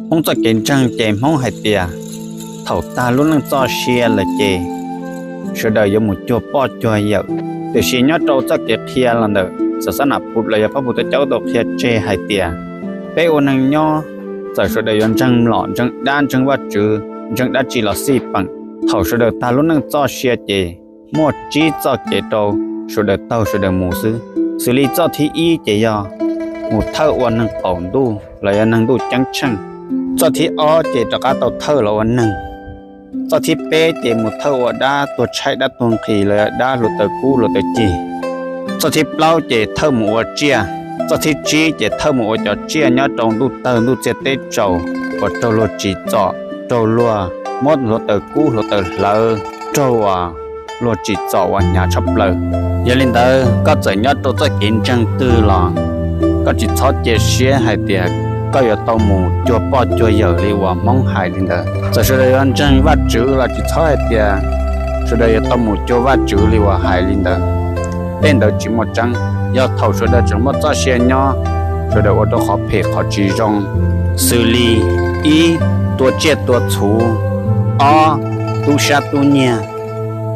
Hmoob txoj kev ntseeg ces Hmoob hais tias thaum tag lub neej txoj sia lawm ces sawv daws yuav mus cuag poj cuag yawm. Tiam sis nyob rau txoj kev qhia los ntawm xav xab nam pus los yog Phab Pus Tau Caub tau qhia tseg hais tias peb ua neeg nyob, txawm sawv daws yuav ntseeg mlom, ntseeg dab, ntseeg Vajtswv, ntseeg dab tsi los xij peem, thaum sawv daws tag lub neej txoj sia ces muaj tsib txoj kev rau sawv daws taug sawv daws mus xwb. Xws li txoj thib ib ces yog mus thawj ua neeg qaum ntuj los yog neeg ntuj ceeb tsheej. Txoj thib ob ces rov qab tau thawj los ua neeg. Txoj thib peb ces mus thawj ua dab tuag tshaib dab tuag nqhis los yog dab hluav taws kub hluav taws cig. Txoj thib plaub ces thawj mus ua tsiaj. Txoj thib tsib ces thawj mus ua cov tsiaj nyob rau ntuj tawg ntuj txiag teb tsaus uas raug luag tsim txom, raug luag muab hluav taws kub hluav taws hlawv, raug uas luag tsim txom uas hnyav tshaj plaws. Yog li ntawd koj txawm nyob rau txoj kev ntseeg twg los koj tsis txhob cia siab hais tias koj yuav tau mus cuag poj cuag yawm li uas Hmoob hais li ntawd. Txawm sawv daws yuav ntseeg Vajtswv los tsis txhob hais tias sawv daws yuav tau mus cuag Vajtswv li uas hais li ntawd. Tej ntawd tsis muaj tseeb. Yog thaum sawv daws tseem muaj txoj sia nyob, sawv daws ua rau qhov phem qhov tsis zoo, xws li ib, tua tsiaj tua txhu, ob, tub sab tub nyiag,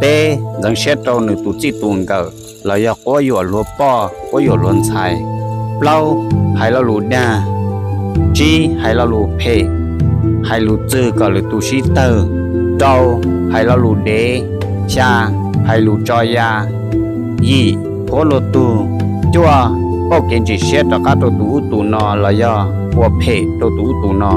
peb, ntxeev siab rau nws tus txij tus nkawm los yog quab yuam luag poj quab yuam luag ntxhais, plaub, hais lo lus dag, tsib, hais lo lus phem, hais lus txwg kom lwm tus sib tawg, rau, hais lo lus dev, xya, hais lus tso ya, yim, qhuab luag tug, cuaj, pauj kev ntsim siab rov qab rau tus ub tus no los yog ua phem rau tus ub tus no,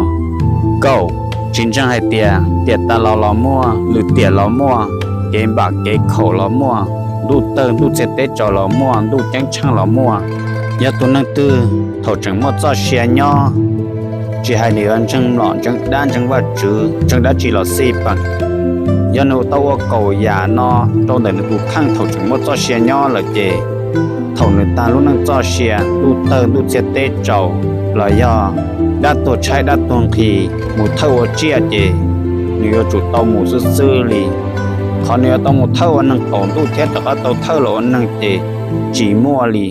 kaum, tsis ntseeg hais tias tiam tas los los muaj, lwm tiam los muaj, kev npam kev khaum los muaj, ntuj tawg ntuj txiag teb tsaus los muaj, ntuj ceeb tsheej los muaj. Yog tus neeg twg thaum tseem muaj txoj sia nyob, tsis hais nws yuav ntseeg mlom ntseeg dab ntseeg Vajtswv ntseeg dab tsi los xij peem, yog nws tau ua kaum yam no rau ntawm nws tus kheej thaum tseem muaj txoj sia nyob lawm ces thaum nws tag lub neej txoj sia ntuj tawg ntuj txiag teb tsaus los yog dab tuag tshaib dab tuag nqhis mus thawj ua tsiaj ces nws yuav tsum tau mus xwb xwb li. Qhov nws yuav tau mus thawj ua neeg qaum ntuj thiab rov qab tau thawj los ua neeg ces tsis muaj li.